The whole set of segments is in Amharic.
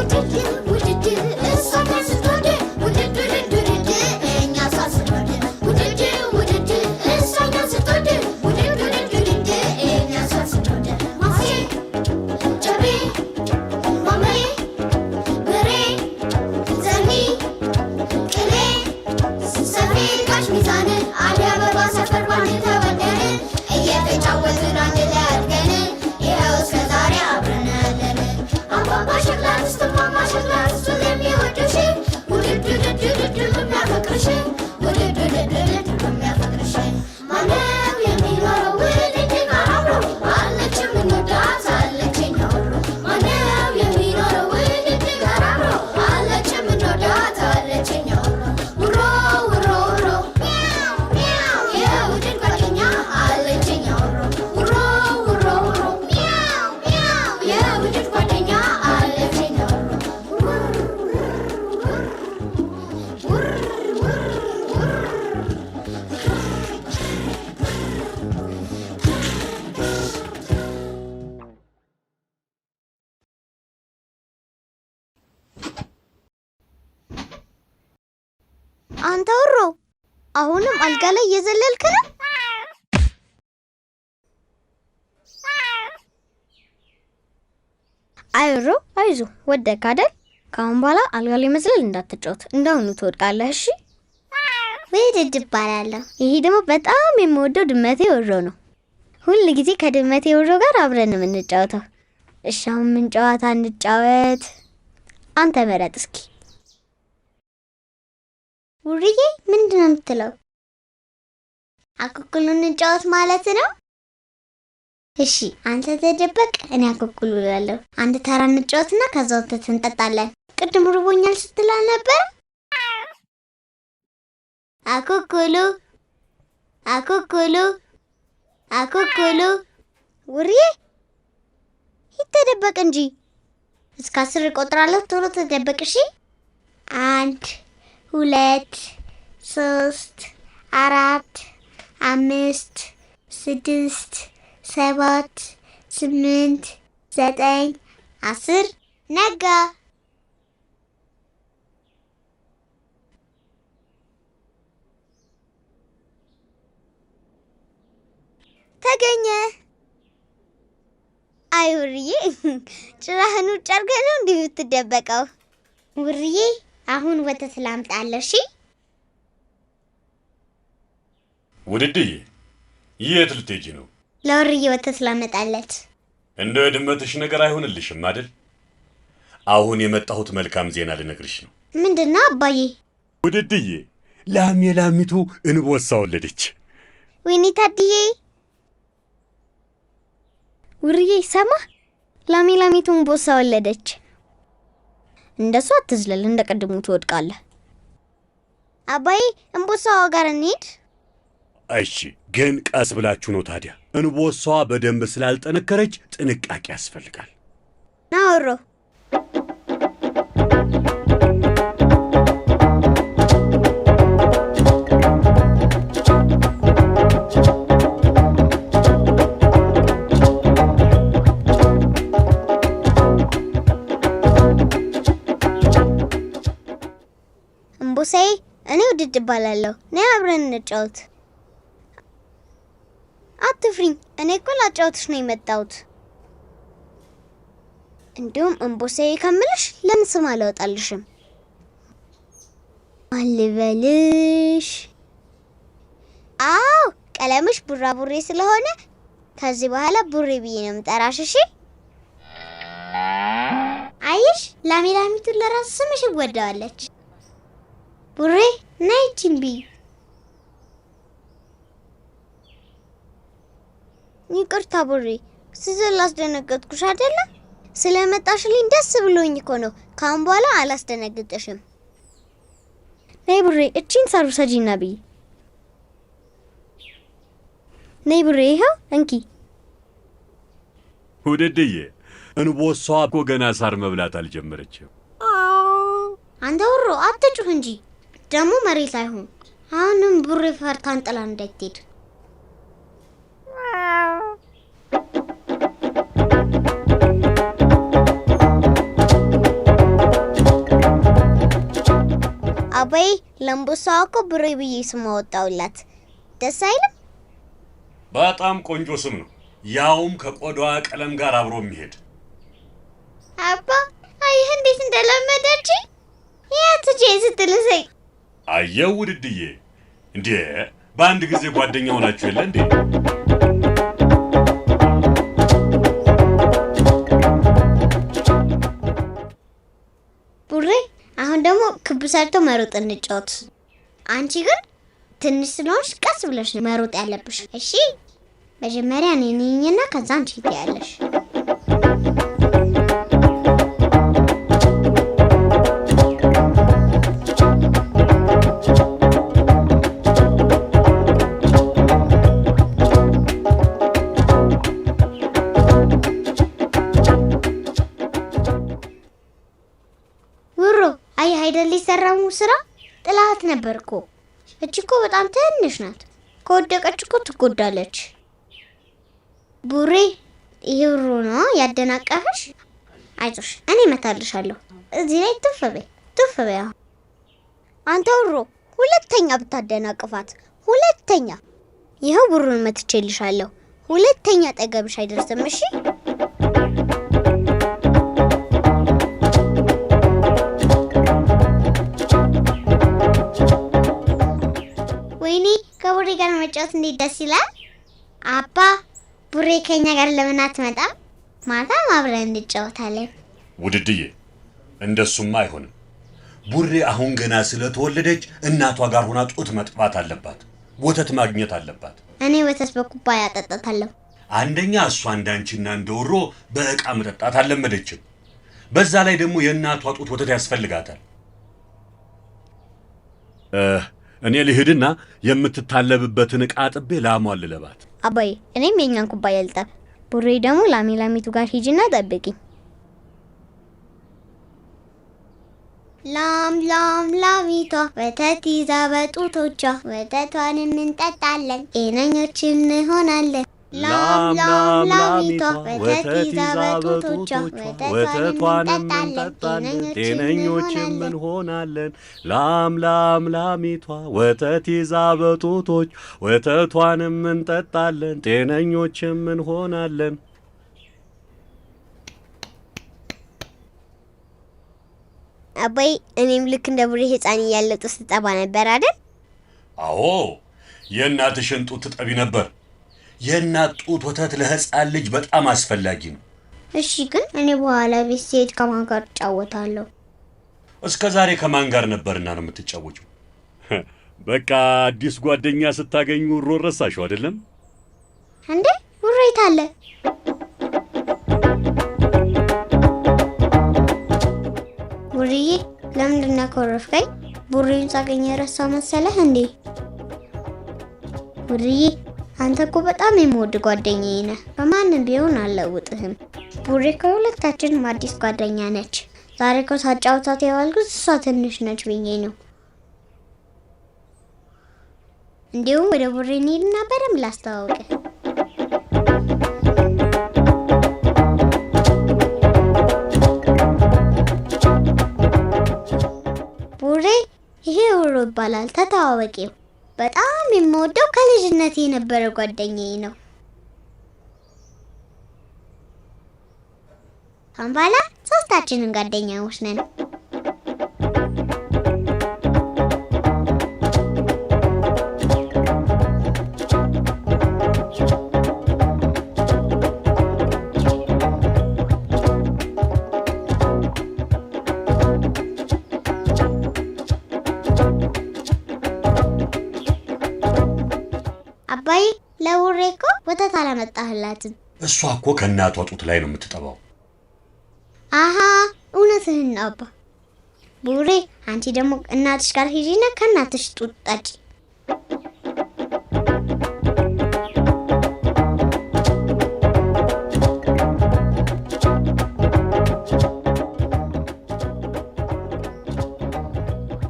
ውድድ ውድድ እሷ እኛን ስትወድ ውድድ ውድድ ውድድ እኛ እሷን ስንወድ ውድድ ውድድ እሷ እኛን ስትወድ ውድድ ውድድ ውድድ እኛ እሷን ስንወድ። ማሴ፣ ጨቤ፣ ማሜ፣ ብሬ፣ ዘኒ፣ ቅሌ፣ ሰፌድ፣ ጋሽ ሚዛን፣ አደይ አበባ ሰፈር ባንድ ተወልደን፣ እየተጫወትን አንድ ላይ አድገን ይኸው እስከ ዛሬ አብረን ያለን። አባባ ሸክላ ድስት፣ እማማ ሸክላ ድስት፣ የሚወዱሽ ውድድ ውድድ ውድድ የሚያፈቅርሽ ውድድ ውድድ ውድድ የሚያፈቅርሽ። ማነው የሚኖረው ውድድ ጋር አብሮ? አለች የምንወዳት፣ አለች የኛ ውሮ። ማነው የሚኖረው ውድድ ጋር አብሮ? አለች የምንወዳት፣ አለች የኛ ውሮ። ውሮ ውሮ ውሮ ሚያው ሚያው፣ የውድድ ጓደኛ አለች የኛ ውሮ። ውሮ ውሮ ውሮ ሚያው ሚያው፣ የውድድ ጓደኛ አለች የኛ ውሮ። ውር ውር ውር። አንተ ውሮ፣ አሁንም አልጋ ላይ እየዘለልክ ነው? አይ ውሮ፣ አይዞ፣ ወደክ አይደል? ከአሁን በኋላ አልጋ ላይ መዝለል እንዳትጫወት፣ እንዳሁኑ ትወድቃለህ። እሺ? ውድድ እባላለሁ። ይሄ ደግሞ በጣም የምወደው ድመቴ ውሮ ነው። ሁል ጊዜ ከድመቴ ውሮ ጋር አብረን ነው የምንጫወተው። እሺ፣ አሁን ምን ጨዋታ እንጫወት? አንተ መረጥ እስኪ። ውርዬ፣ ምንድን ነው የምትለው? አኩኩሉ እንጫወት ማለት ነው? እሺ፣ አንተ ተደበቅ፣ እኔ አኩኩሉ እላለሁ። አንድ ተራ እንጫወትና ከዛ ወተት እንጠጣለን። ቅድም ርቦኛል ስትል አልነበረ? አኩኩሉ አኩኩሉ አኩኩሉ። ውርዬ፣ ሂድ ተደበቅ እንጂ። እስከ 10 እቆጥራለሁ። ቶሎ ተደበቅ እሺ። 1፣ 2፣ 3፣ 4፣ 5፣ 6፣ 7፣ 8፣ 9፣ 10። ነጋ። ተገኘ። አይ ውርዬ፣ ጭራህን ውጭ አድርገህ ነው እንዲህ የምትደበቀው? ውርዬ፣ አሁን ወተት ላምጣለሁ። እሺ? ውድድዬ፣ የት ልትሄጂ ነው? ለውርዬ ወተት ላመጣለት። እንደ ድመትሽ ነገር አይሆንልሽም አይደል? አሁን የመጣሁት መልካም ዜና ልነግርሽ ነው። ምንድነው አባዬ? ውድድዬ፣ ላሜ ላሚቱ እንቦሳ ወለደች። ወይኔ ታድዬ። ውርዬ፣ ሰማ፣ ላሜ ላሚቱ እንቦሳ ወለደች። እንደሷ አትዝለል፣ እንደ ቀድሙ ትወድቃለህ። አባዬ፣ እንቦሳዋ ጋር እንሂድ። እሺ፣ ግን ቀስ ብላችሁ ነው ታዲያ። እንቦሳዋ በደንብ ስላልጠነከረች ጥንቃቄ ያስፈልጋል። ና ውሮ። እንቦሳዬ፣ እኔ ውድድ እባላለሁ። ነይ አብረን እንጫወት። አትፍሪኝ፣ እኔ እኮ ላጫውትሽ ነው የመጣሁት። እንዲሁም እንቦሳዬ ከምልሽ ለምን ስም አላወጣልሽም? ማን ልበልሽ? አዎ፣ ቀለምሽ ቡራቡሬ ስለሆነ ከዚህ በኋላ ቡሬ ብዬ ነው የምጠራሽ። እሺ? አየሽ፣ ላሜ ላሚቱን ለራሱ ስምሽ እወደዋለች። ቡሬ፣ ነይ ይቺን ብይ። ይቅርታ ቡሬ፣ ስዝል አስደነገጥኩሽ አይደለ? ስለመጣሽልኝ ደስ ብሎኝ እኮ ነው። ካሁን በኋላ አላስደነግጥሽም። ነይ ቡሬ፣ እቺን ሳር ውሰጂና ብይ። ነይ ቡሬ፣ ይኸው እንኪ። ውድድዬ፣ እንቦሳዋ እኮ ገና ሳር መብላት አልጀመረችም። አንተ ውሮ፣ አትጩህ እንጂ፣ ደግሞ መሬት አይሁን። አሁንም ቡሬ ፈርታን ጥላ እንዳትሄድ። አባዬ ለእንቦሳዋ እኮ ቡሬ ብዬ ስም አወጣሁላት። ደስ አይልም? በጣም ቆንጆ ስም ነው፣ ያውም ከቆዳዋ ቀለም ጋር አብሮ የሚሄድ። አባ አየህ እንዴት እንደለመደች ያትጄ ስትልሰኝ። አየው ውድድዬ፣ እንዴ በአንድ ጊዜ ጓደኛ ሆናችሁ የለ እንዴ? ቡሬ አሁን ደግሞ ክብ ሰርቶ መሮጥ እንጫወት። አንቺ ግን ትንሽ ስለሆንሽ ቀስ ብለሽ ነው መሮጥ ያለብሽ። እሺ መጀመሪያ እኔ ነኝና ከዛ አንቺ ትያለሽ። ውሮ አየህ አይደል የሰራው ስራ ጥላት ነበር እኮ። እቺ እኮ በጣም ትንሽ ናት። ከወደቀች እኮ ትጎዳለች። ቡሬ ይሄ ውሮ ነው ያደናቀፈሽ። አይዞሽ እኔ እመታልሻለሁ። እዚህ ላይ ቱፍ በይ ቱፍ በይ። አሁን አንተ ውሮ ሁለተኛ ብታደናቅፋት፣ ሁለተኛ ይኸው ቡሩን መትቼልሻለሁ። ሁለተኛ ጠገብሽ አይደርስም። እሺ ወይኔ ከቡሬ ጋር መጫወት እንዴት ደስ ይላል። አባ ቡሬ ከኛ ጋር ለምን አትመጣም? ማታም አብረን እንጫወታለን። ውድድዬ እንደሱማ አይሆንም። ቡሬ አሁን ገና ስለተወለደች እናቷ ጋር ሆና ጡት መጥባት አለባት፣ ወተት ማግኘት አለባት። እኔ ወተት በኩባያ አጠጣታለሁ። አንደኛ እሷ እንዳንቺና እንደ ውሮ በእቃ መጠጣት አልለመደችም። በዛ ላይ ደግሞ የእናቷ ጡት ወተት ያስፈልጋታል። እኔ ልሂድና የምትታለብበትን ዕቃ አጥቤ ላሟን ልለባት። አባዬ እኔም የኛን ኩባያ ልጠብ። ቡሬ ደግሞ ላሚ ላሚቱ ጋር ሂጂና ጠብቂኝ። ላም ላም ላሚቷ ወተት ይዛ በጡቶቿ ወተቷንም እንጠጣለን ጤነኞች እንሆናለን። ላም ላም ላሚቷ ወተት ይዛ በጡቶቿ ወተቷንም ወተቷንም እንጠጣለን እንጠጣለን ጤነኞችም ጤነኞች እንሆናለን። ላም ላም ላሚቷ ወተት ይዛ በጡቶች ወተቷንም እንጠጣለን ጤነኞችም እንሆናለን። አባዬ እኔም ልክ እንደ ቡሬ ሕፃን እያለሁ ጡት ስጠባ ነበር አይደል? አዎ የእናትሽን ጡት ትጠቢ ነበር። የእናት ጡት ወተት ለሕፃን ልጅ በጣም አስፈላጊ ነው። እሺ ግን እኔ በኋላ ቤት ስሄድ ከማን ጋር እጫወታለሁ? እስከ ዛሬ ከማን ጋር ነበርና ነው የምትጫወችው? በቃ አዲስ ጓደኛ ስታገኙ ውሮ ረሳሽው አይደለም? እንዴ ውሮ የት አለ? ቡርዬ ለምንድን ነው ያኮረፍከኝ? ቡሬን ሳገኝ የረሳው መሰለህ እንዴ? ቡርዬ አንተ እኮ በጣም የምወድ ጓደኛዬ ነህ። በማንም ቢሆን አልለውጥህም። ቡሬ ከሁለታችንም አዲስ ጓደኛ ነች። ዛሬ እኮ ሳጫውታት የዋልኩት እሷ ትንሽ ነች ብዬ ነው። እንዲሁም ወደ ቡሬ እንሂድና በደንብ ላስተዋውቅህ። ቡሬ ይሄ ውሮ ይባላል። ተተዋወቂው። በጣም የምወደው ከልጅነት የነበረ ጓደኛዬ ነው። ካሁን በኋላ ሶስታችንን ጓደኛሞች ነን። አባዬ ለቡሬ እኮ ወተት አላመጣህላትም። እሷ እኮ ከእናቷ ጡት ላይ ነው የምትጠባው። አሃ እውነትህን ነው አባ። ቡሬ አንቺ ደግሞ እናትሽ ጋር ሂጂና ከእናትሽ ጡት ጠጪ።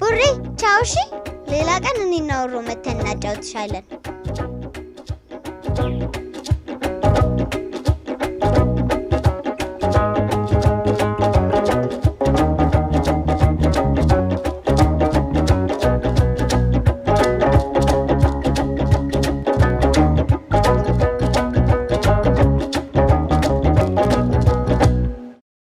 ቡሬ ቻው። እሺ ሌላ ቀን እኔና ውሮ መተን እናጫውትሻለን።